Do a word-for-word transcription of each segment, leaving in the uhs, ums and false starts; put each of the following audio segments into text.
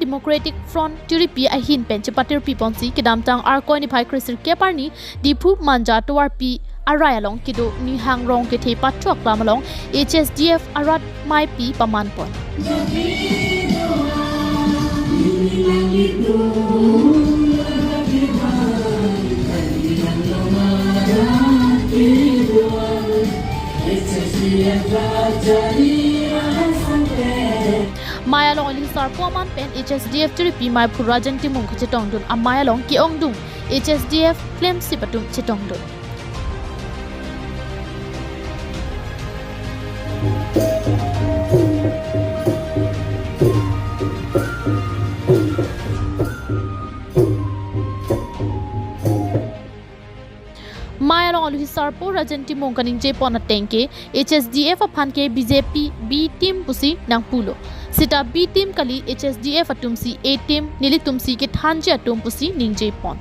Democratic Front Tiripi ahin pen chepatirpi ponsi kedamtang Arkoi niphai kresirkep arni Diphu Manja tovarpi arai along kedo Nihang Rong kethe pathu aklam along H S D F arat maipi paman pon. Mai along alohi sarpo aman pen H S D F Tiripi maiphu Rajen Timung kachetongdun amai along ke-ongdung H S D F klemsip atum chetongdun. Mai along alohi sarpo Rajen Timung kaningje pon ateng ke H S D F aphan ke B J P B team pusi nangpulo. Seta B team kali, H S D F atumsi A team, nelitumsi kethanji atum pusi ningje pon.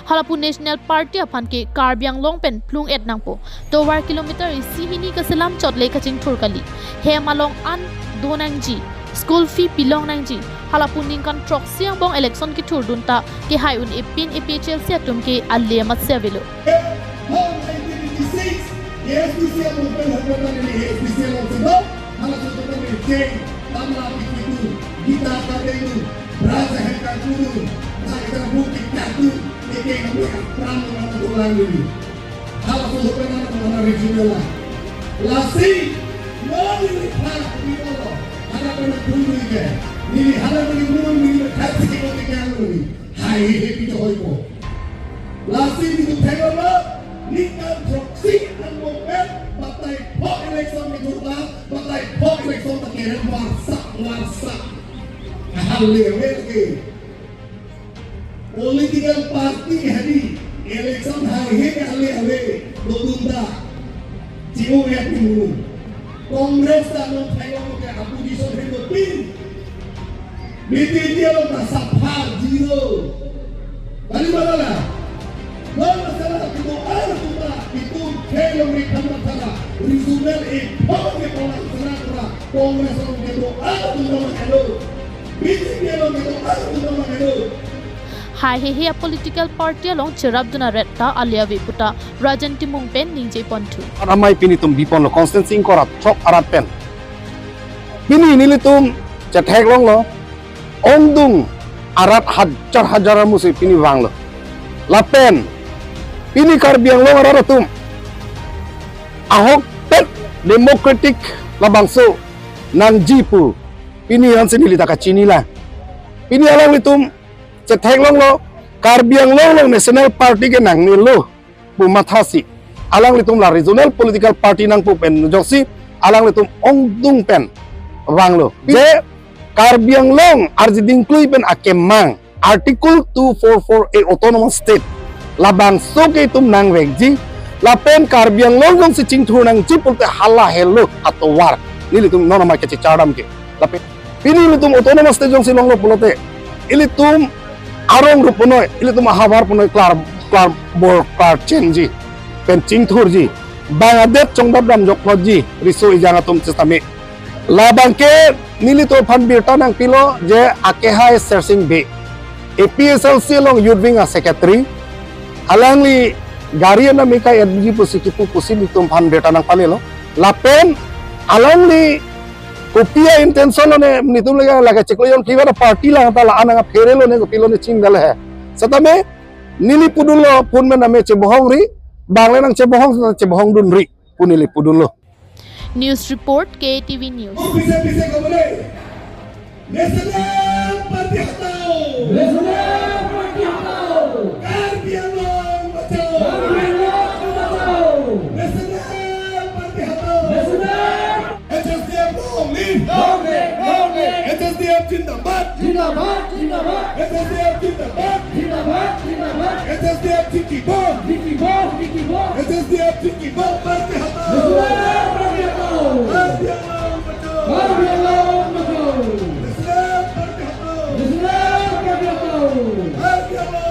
Halapu National Party aphan ke Karbi Anglong pen plung-et nangpo. Tovar kilometer isi hini kaselam chotle kachingthur kali. Hem along an do nangji, school fee pilong nangji. Halapu ningkan throksi angbong election kethurdun ta kehai un-e pin A P H L C atum ke ale amatsi avelo. Hong nineteen eighty-six, A S D C movement happen neli A S D C along si do, hala so happen neli J, Tamla Pikitu, Gita Kadenu, Raja Hekar Kudu, Raja Bukit Katu, Eke Pram Nana Tulang neli. Hala so happen nana regional la. Lasi, no neli pha, neli olo, hala pena pulu ke, neli hala neli pulu, neli pha sikit neli kan neli. Hai, hai, hai, pito hoi ko. Lasi nelitum thek lo, ningkan throksi angbong pen, batai pho election kethur ta, batai pho election ta kerem warsa, warsa. Ahal le, le, le. Political party hadi, election hai, hai, ahal le, le, dodun ta. Jiu ya timu. Congress ta no thek lo ke opposition he dopin. B J P along ta sapha zero. Bali bala la. Bala sala kedo-an atum ta, itum khelo me khan mathala. Regional e phone ke pona sana pura. Congress along kedo-an atum ta ma khelo. B J P along kedo-an atum ta ma khelo. Hai hehe a political party along cherapdun aret ta ale ave puta Rajen Timung pen ningje ponthu. Amai pini itum bi ponlo constituency ingkoi ra throk arat pen. Pini nelitum chetheklonglo. Ongdung arat hajar hajar amusi pini vanglo. Lapen pini Karbi Anglong arat atum ahokpet democratic labangso nangji pu pini ansi neli ta kachini lang. Pini alanglitum chetheklonglo, Karbi Anglong along National Party ke nangnelo pu mathasi alanglitum la regional political party nangpo pen joksi alanglitum ongdung pen vanglo. Je Karbi Anglong arjiding klui pen akemang Article two four four A Autonomous State labangso ke itum nangvekji lapen Karbi Anglong jongsi chingthur nangji pulote hala helo atovar nelitum non amai kachechardam ke. Lapen pini ilitum Autonomous State jongsi longlo pulote, ilitum arong rup punoi, ilitum ahavar punoi klar, klar bor, klar chenji pen chingthurji. Bang adet chongdap dam jokplotji, riso ejang atum sitame. Labang ke nelitum aphan birta nangpilo je akehai Sersing Bey, A P H L C along Youth Wing a Secretary, alangli gari anam ekai etji pusi kipu pusi nelitum aphan birta nangpalelo. Lapen alangli kopi a intention lone nelitum lake, lake chiklo jon flavor party lang ta la anang aphere lone kopi lone chingdal he. Setame neli pudunlo phone pen name chebohong ri, bang le nangchebohong, chebohong dunri pu neli pudunlo. News report, K T V News. वो पीछे पीछे घूम रहे। National party हटाओ। National party हटाओ। कार्बी आंगलोंग बचाओ। कार्बी आंगलोंग बचाओ। National party हटाओ। National H S D F long live! Long live! Long live! H S D F zindabad! Zindabad! Zindabad! H S D F zindabad! Zindabad! Zindabad! H S D F zindabad! Zindabad! Zindabad! H S D F zindabad! Party hatao! Zindabad! Party hatao! Karbi Anglong bachao! Karbi Anglong bachao! Zindabad! Party hatao! Zindabad! Party hatao! Karbi Anglong